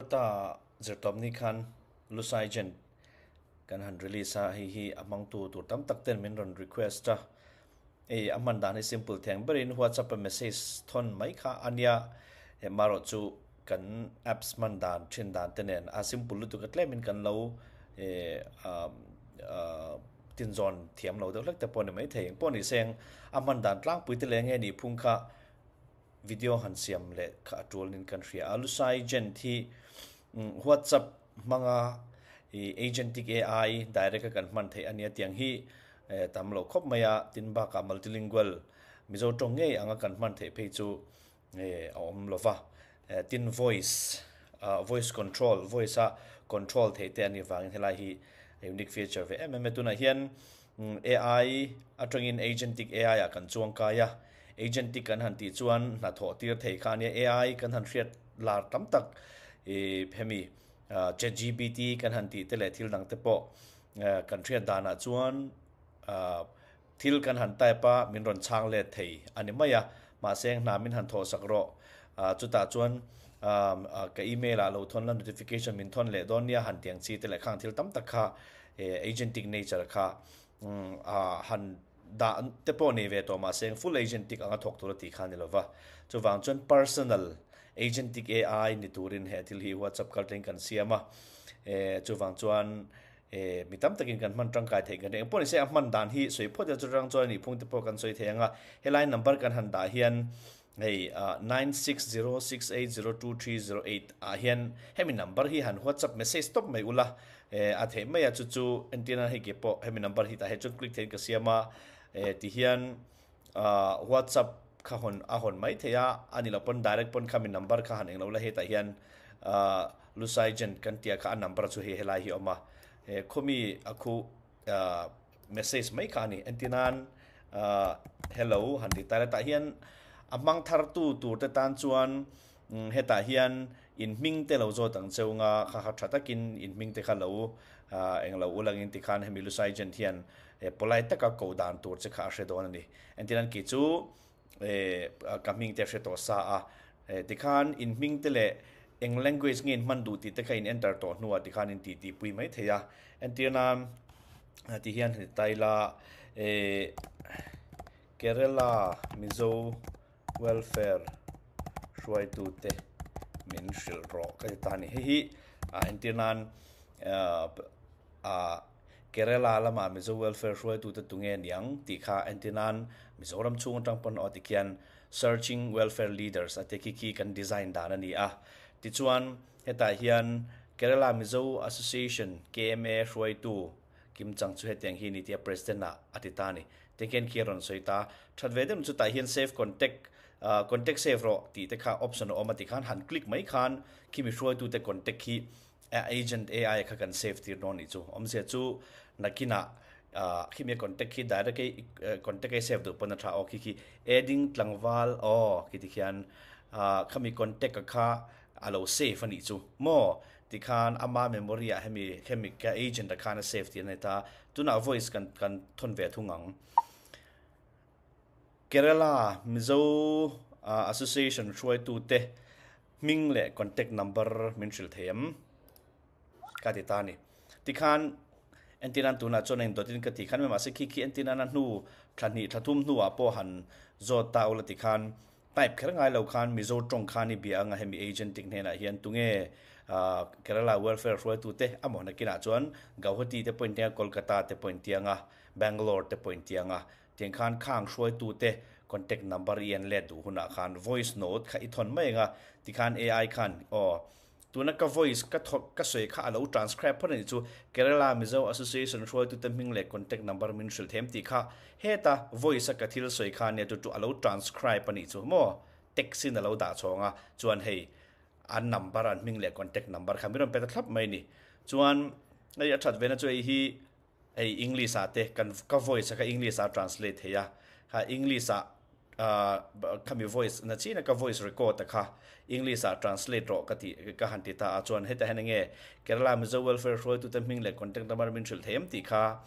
Kalta zirtawpni khan Lusaigent kan han release a, hei hi a hmangtu tur tam tak ten min rawn request a. Hei a hman dan hi simple theng berin WhatsApp a message thawn mai kha a nia, hemarawh chu kan apps hman dan thin dan te nen a simple lutuk a tlemin kan lo tinzawn thiam lo deuh hlek te pawh a ni maithei. Engpawh ni seng a hman dan tlangpui te leh nge nih phung kha Video han siam leh kha a tul nin kan hria a. Lusai Gent hi WhatsApp hmanga i agentic AI direct a kan hman theih a nia tiang hi tam lo khawp mai a. Tin bakah multilingual Mizo tawng ngei anga kan hman theih phei chu a awm lo va. Tin voice voice control voice a control theih te a nih vangin helai hi unique feature ve em em e. Tunah hian AI atangin agentic AI ah kan chuang kai a, agentic kan han tih chuan hnathawh tir thei kha a nia, AI kan han hriat lar tam tak ih hemi chatgpt kan han tih te leh thil dang te pawh kan hriat danah chuan ah thil kan han type a min rawn chhang let thei a ni mai a, mahse hna min han thawh sak rawh ah chutah chuan ah ka email ah lo thawn la notification min thawn leh dawn nia han tiang chi te leh khang thil tam tak kha Agentic nature kha han dah te pawh nei ve tawh mahse full agentic anga thawk tur a tih kha a ni lova. Chuvang chuan personal agentic AI ni turin he thil hi WhatsApp kal thleng kan siam a. Chuvang chuan mi tam takin kan hman tangkai theih kan ring. Engpawh nise a hman dan hi sawi phawt ila chutang chuan a nihphung te pawh kan sawi thei ang a. Helai number kan han dah hian Hei 9606802308 ah hian hemi number hi han whatsapp message tawp mai ula a theih mai a chu chu entirna hei ke pawh hemi number hi tah hian chuan click theihin ka siam a ti hian whatsapp kha hawn a hawn mai thei a a ni loh pawn direct pawn khami number kha han englo la hetah hian Lusaigent kan tia kha a number chu hei helai hi a awm a khawmi a khu message mai kha a ni. Entir nan hello han ti ta ila tah hian a hmang thar tu tur te tan chuan hetah hian in hming te lo zawt ang cheu nga kha kha tha takin in hming te kha lo englo ulangin tikhan hemi Lusaigent hian polite taka koh dan tur che kha a hre dawn a ni. Entir nan kei chu ka hming te a hre tawh sa a, tikhan in hming te leh eng language nge in hman duh tih te kha in enter tawh hnuah tikhan in titi pui mai thei a. Entir nan ti hian han ti ta ila Kerala Mizo Welfare hruaitute min hrilh rawh ka ti ta a ni. Hei hi entir nan ah Kerala lama Mizo Welfare hruaitute tunge niang tih kha entir nan Mizoram chhung atang pawn aw tikhian Searching Welfare Leaders a ti khi khi kan design dan a ni a. Tichuan hetah hian Kerala Mizo Association, KMA, hruaitu Kim Chang chu hetiang hi ni tia President ah a ti ta a ni. Tiang khian khi a rawn sawi ta. That ve deuh chu tah hian save contact contact save rawh tih te kha option a awm a tikhan han click mai khan khimi hruaitute contact khi Agent AI kha kan save tir dawn nih chu. Awmzia chu nakinah khimi a contact khi direct a contact a save duh pawn a tha aw khi khi adding tlangval aw khi ti khian khami contact a kha a lo save a nih chu maw tikhan ama memory ah hemi hemi ka agent a khan a save tir a ni ta. Tunah voice kan kan thawn ve thung ang. Kerala Mizo Association hruaitute Hming leh contact number min hrilh thei em? Ka ti ta a ni. Tikhan entir nan tunah chuan eng dawtin ka ti khan mai mahse khi khi entir nana hnu thla hnih thla thum hnuah pawh han zawt ta ula tikhan type kher ngai lo khan Mizo tawng khan i bia anga hemi agent tik hnenah hian tunge Kerala welfare hruaitute a mawhna kinah chuan Gauhati te pawh intianga Kolkata te pawh intianga Bangalore te pawh intianga Tiang khan khang hruaitute contact number i en let duh hunah khan voice note kha i thawn mai ang a, tikhan AI khan aw tuna ka voice ka thawk ka sawi kha a lo transcribe phawt a nih chu Kerala Mizo Association hruaitute hming leh contact number min hrilh them tih kha heta voice a ka thil sawi kha nia chu chu a lo transcribe a nih chu maw text in a lo dah chhawng a chuan hei an number an hming leh contact number kha min rawn pe ta thlap mai a ni chuan hei a that ve na chu hei hi Hei English ah te kan ka voice a kha English ah translate thei a, kha English ah Khami voice na china ka voice record a kha English ah translate rawh ka ti ka han ti ta a chuan heta hian enge Kerala Mizo Welfare hruaitute hming leh contact number min hrilh thei em tih kha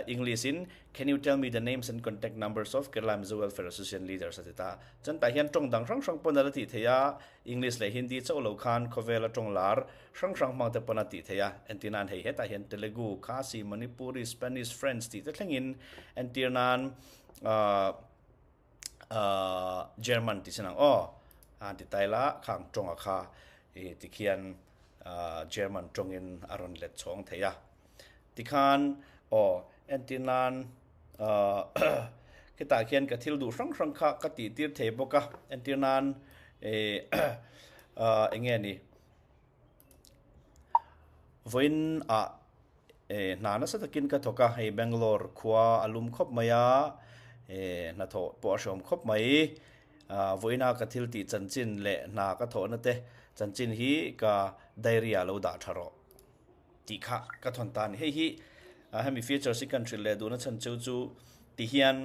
English in Can you tell me the names and contact numbers of Kerala Mizo Welfare Association leaders a ti ta. Chuan tah hian tawng dang hrang hrang pawn a la tih thei a, English leh Hindi chauh lo khan khawvela tawng lar hrang hrang hmang te pawn a tih thei a. Entir nan hei hetah hian Telugu, Khasi, Manipuri, Spanish, French tih te thlengin entir nan German tih sin ang aw a ti tai la khang tawnga kha i tikhian German tawngin a rawn let chhawng thei a. Tikhan aw entir nan khitah khian ka thil duh hrang hrang kha ka tih tir thei bawk a entir nan eng nge ni vawiin ah hna nasa takin ka thawk a hei Bangalore khua a lum khawp mai a hnathawh pawh a hreawm khawp mai vawiin a ka thil tih chanchin leh hna ka thawhna te chanchin hi ka diary ah lo dah tha rawh. tih kha ka thawn ta a ni. Hei hi hemi features hi kan hrilh leh duhna chhan chu chu ti hian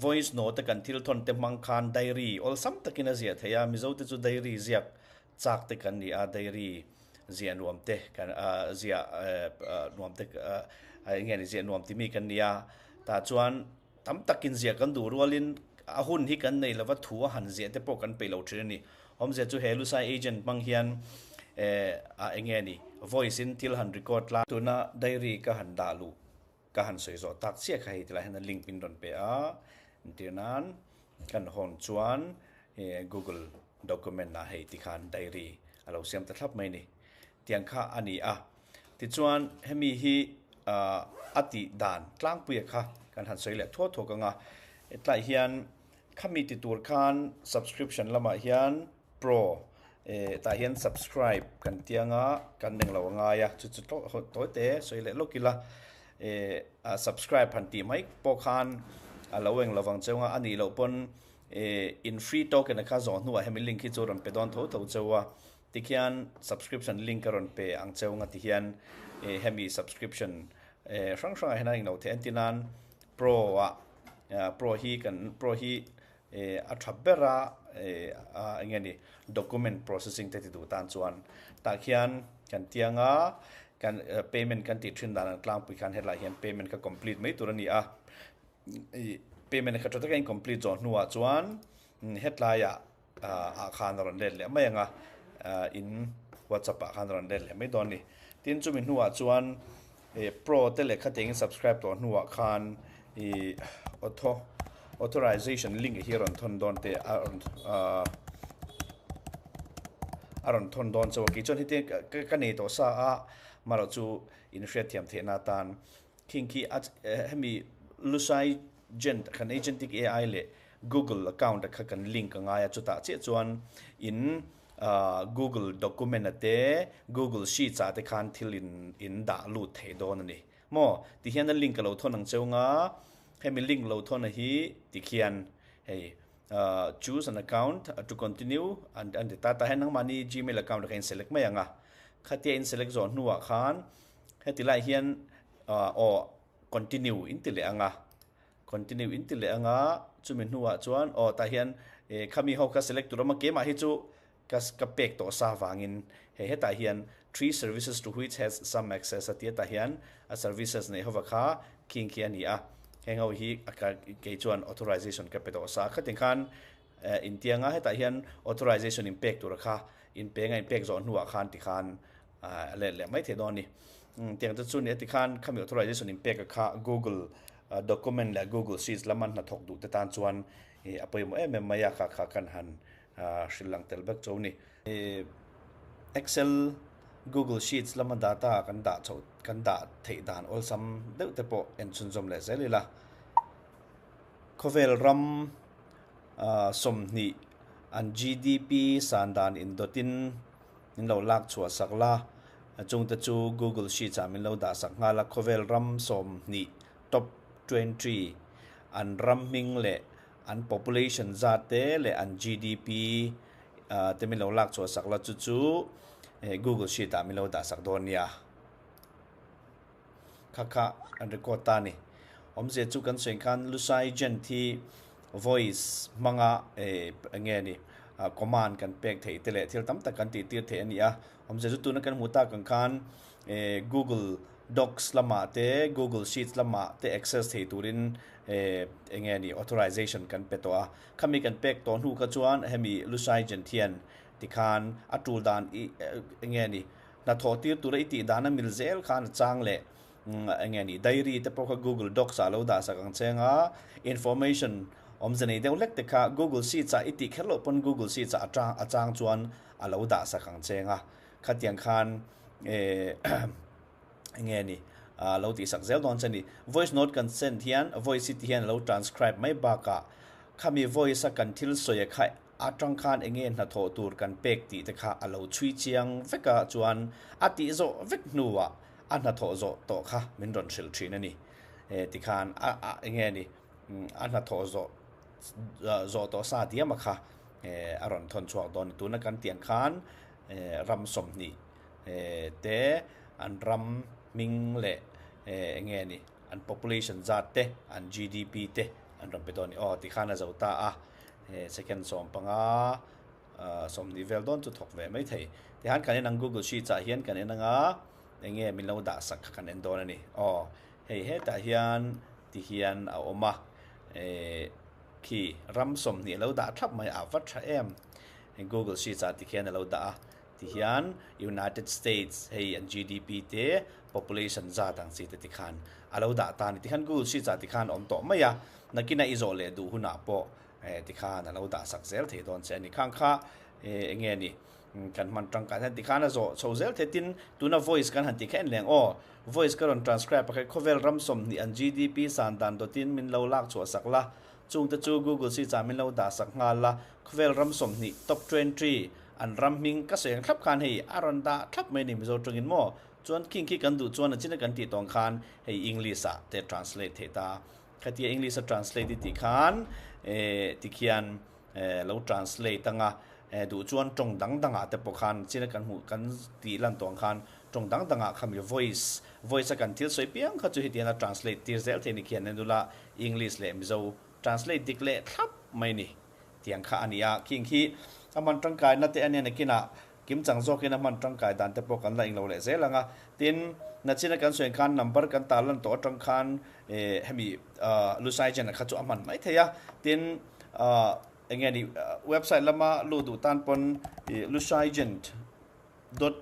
voice note kan thil thawn te hmang khan diary awlsam takin a ziah theih a, Mizo te chu diary ziak chak te kan ni a, diary ziah nuam te kan ziah nuam te eng nge ni ziah nuam ti mi kan ni a, tah chuan Tam takin ziah kan duh rualin a hun hi kan nei lova thu a han ziah te pawh kan peih lo thin a ni. Awmzia chu he Lusai agent hmang hian eh a eng nge ni voice in thil han record la. Tuna diary ka han dah luh ka han sawi zawh tak chiah kha hei tilai hian a link min rawn pe a, entir nan kan hawn chuan Google document ah hei tikhan diary a lo siam ta thlap mai a ni. Tiang kha a ni a. Tichuan hemi hi a tih dan tlangpuia kha kan han sawi leh thuak thuak ang a, hetlai hian khami ti tur khan subscription lamah hian pro tah hian subscribe kan ti ang a, kan eng lo a ngai a, chu chu tawi te sawi leh lawk ila subscribe han tih mai pawh khan a lo eng lovang cheu ang a, a nih loh pawn in free token a kha zawh hnuah hemi link hi chu rawn pe dawn tho tho cheu a. Tikhian subscription link a rawn pe ang cheu nga tihian hemi subscription hrang hrangah hian a englo theih entir nan pro ah pro hi kan pro hi a tha ber a eng nge ni document processing te ti duh tan chuan tah khian kan tiang a kan payment kan tih thin dan ang tlangpui khan hetlai hian payment kha complete mai tur a ni a payment kha tha taka in complete zawh hnuah chuan hetlaiah ah khan a rawn let leh mai ang a, in whatsapp ah khan a rawn let leh mai dawn a ni. Tin chumi hnuah chuan ih pro te leh khatiang in subscribe tawh hnuah khan ih auto authorization link hi a rawn thawn dawn te a rawn ah a rawn thawn dawn chauh a kei chuan heti ka nei tawh sa a amaherawh chu in hriatthiam theihna atan khing khi a hemi lusai Gent kan agentic AI leh Google account a kha kan link a ngai a, chutah chiah chuan in Google document a te, Google Sheets ah te khan thil in in dah lut thei dawn a ni. Maw? Ti hian a link a lo thawn ang cheu nga, hemi link lo thawn a hi ti khian hei choose an account to continue an an ti ta, tah hian nangmahni Gmail account a kha in select mai ang a, khatia in select zawh hnuah khan heti lai hian aw Continue in ti leh ang a, continue in ti leh ang a, chumi hnuah chuan aw tah hian eh khami ho kha select tur awm a, keimah hi chu ka ka pek tawh sa vangin hei hetah hian three services to which has some access a ti a, tah hian a services neih hova kha khing khi a ni a, heng ho hi a ka kei chuan authorization ka pe tawh sa a, khatin khan eh intiang a hetah hian authorization in pek tur kha in peng a in pek zawh hnuah khan tikhan a let leh mai thei dawn a ni. Tiang te chu nia tikhan khami authorization in pek a kha Google document leh Google Sheets lama hnathawk duh te tan chuan a pawimawh em em mai a kha kha kan han hrilh lang tel vek chu a ni. Excel Google Sheets lama data kan dah chhoh kan dah theih dan awlsam deuh te pawh en chhunzawm leh zel ila. Khawvel ram 20 an GDP san dan indawtin Min lo lak chhuah sak la, chungte chu Google Sheets ah min lo dah sak nghal a, khawvel ram 20 top 20 an ram hming leh an population zat te leh an GDP te min lo lak chhuah sak la, chu chu Google Sheet ah min lo dah sak dawn nia. Kha kha an record ta a ni. Awmzia chu kan sawi khan Lusai Gent hi. voice hmanga eng nge ni command kan pek theih te leh thil tam tak kan tih tir theih a ni a. Awmzia chu tuna kan hmuh tak ang khan Google Docs lamah te Google Sheets lamah te access thei turin eng nge ni authorization kan pe tawh a. Khami kan pek tawh hnu kha chuan hemi Lusigent hian tikhan a tul dan i eng nge ni hnathawh tir tura i tih dan a mil zel khan a chang leh eng nge ni diary te pawh kha Google Docs ah lo dah sak ang cheng a, information awmze nei deuh hlek te kha Google Sheets ah i tih kher loh pawn Google Sheets ah a a chang chuan a lo dah sak ang cheng a, khatiang khan eng nge ni a lo tih sak zel dawn che ni. Voice note kan send hian voice hi ti hian a lo transcribe mai bakah khami voice a kan thil sawi a kha Atang khan enge hnathawh tur kan pek tih te kha a lo chhui chiang vek a, chuan a tih zawh vek hnuah a hnathawh zawh tawh kha min rawn hrilh thin a ni. E tikhan a a enge ni a hnathawh zawh zawh tawh sa diam a kha e a rawn thawn chhuak dawn a ni. Tuna kan tiang khan e ram 20 e te an ram hming leh e enge ni an population zat te an GDP te an rawn pe dawn a ni. Aw tikhan a zo ta a. He second 15 20 vel dawn chu thawk ve mai thei. Tihian kan en ang Google Sheets ah hian kan en anga eng nge min lo dah sak kha kan en dawn a ni. Aw hei hetah hian ti hian a awm a eh khi ram 20 a lo dah thlap mai a va tha em. Google Sheets ah ti khian a lo dah a tihian United States hei an GDP te population zat ang chi te tikhan a lo dah ta a ni. Tikhan Google Sheets ah tikhan a awm tawh mai a. Nakina i zawh leh duh hunah pawh eh tikhan a lo dah sak zel thei dawn che a ni. Khang kha eh eng nge ni kan hman tangkai hian tikhan a zawh chho zel thei tin tuna voice kan han tih kha en leng aw voice ka rawn transcribe pakhat khawvel ram 20 an GDP san dan dawtin min lo lak chhuah sak la chungte chu Google Sheets ah min lo dah sak nghal la khawvel ram 20 top 20 an ram hming ka sawi ang thlap khan hei a rawn dah thlap mai a ni Mizo tawngin maw chuan khing khi kan duh chuan a chin a kan tih tawng khan hei English ah te translate theih ta. Khatia English a translate i tih khan eh tikhian eh lo translate anga eh duh chuan tawng dang dangah te pawh khan china kan hmuh kan tih lan tawh ang khan tawng dang dangah khami voice voice a kan thil sawi piang kha chu hetiang a translate tir zel thei ni khian en ula English leh Mizo translate dik leh thlap mai ni tiang kha a ni a khing khi a hman tangkaina te a nia nakinah Kimchang zawkin a hman tangkai dan te pawh kan la englo leh zel ang a. Tin, nachina kan sawi khan number kan tar lan tawh atang khan hemi Lucygen-a kha chu a hman mai thei a. Tin, eng nge ni website lama lut duh tan pawn Lucygent dot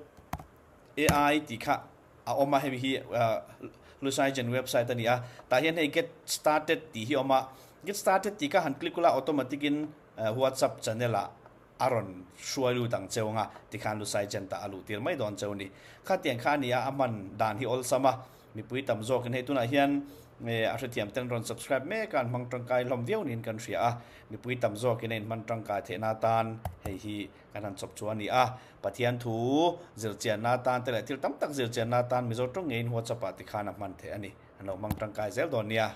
ai tih kha a awm a, hemi hi Lucygen website a ni a. Tah hian hei get started tih hi a awm a. Get started tih kha han click ula automatic-in WhatsApp channel-ah a rawn hruai lut ang cheu anga tikhan Lusai Jenta a luh tir mai dawn cheu ni. Khatiang kha a ni a, a hman dan hi awlsam a, mipui tam zawkin hei tunah hian a hrethiam ten rawn subscribe mek a, an hmang tangkai hlawm viau niin kan hria a, mipui tam zawkin a inhman tangkai theihna atan hei hi kan han chawp chu a ni a. Pathian thu zirchianna atan te leh thil tam tak zirchianna atan Mizo tawng ngeiin WhatsApp ah tikhan a hman theih a ni. An lo hmang tangkai zel dawn nia.